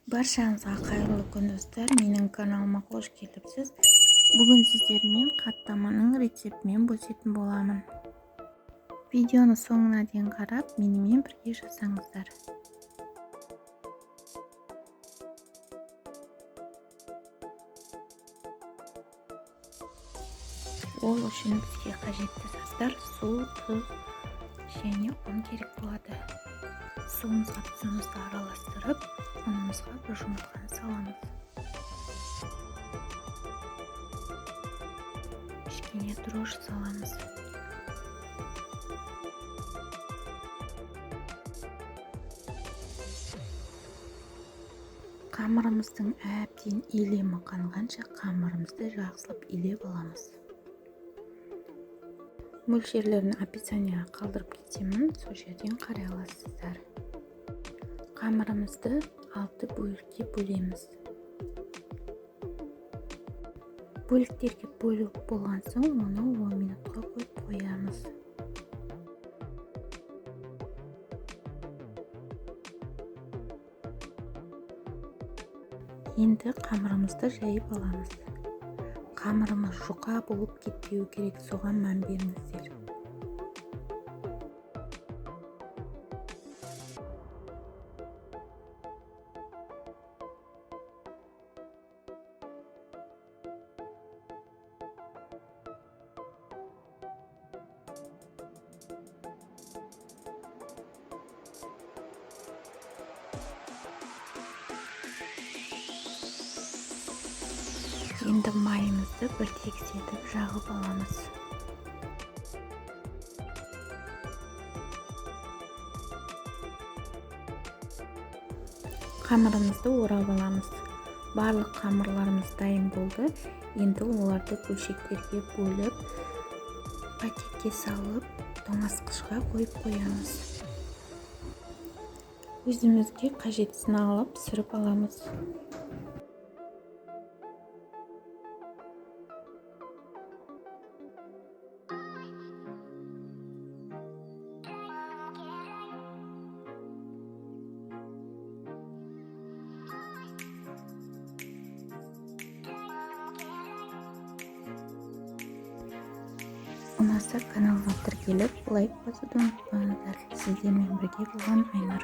Баршаңызға қайырлы күн, достар! Менің каналыма қош келіпсіз. Бүгін сіздермен қаттаманың рецептімен бөлісетін боламын. Видеоны соңына дейін қарап, менімен бірге жасаңыздар. Ол үшін бізге қажетті заттар: су, тұз және ұн керек болады. Суымызға тұзымызды араластырып, ұнымызға бір жұмыртқаны саламыз. Кішкене дрожжи саламыз. Қамырымыздың әбден илемі қанғанша қамырымызды жақсылап илеп аламыз. Мөлшерлерін описанияға қалдырып кетемін, сол жерден қарай аласыздар. Қамырымызды 6 бөлікке бөлеміз. Бөліктерге бөліп болған соң оны 10 минутқа қойып қоямыз. Енді қамырымызды жайып аламыз. Қамырымыз жұқа болып кетпеу керек, соған мән беріңіздер. Енді майымызды бір тегіс етіп жағып аламыз. Қамырымызды орап аламыз. Барлық қамырларымыз дайын болды. Енді оларды бөлшектерге бөліп, пакетке салып, тоңазытқышқа қойып қоямыз. Өзімізге қажеттісін алып, пісіріп аламыз. Ұнаса, каналға тіркеліп, лайк басуды ұмытпаңыздар. Сіздермен бірге болған Айнұр.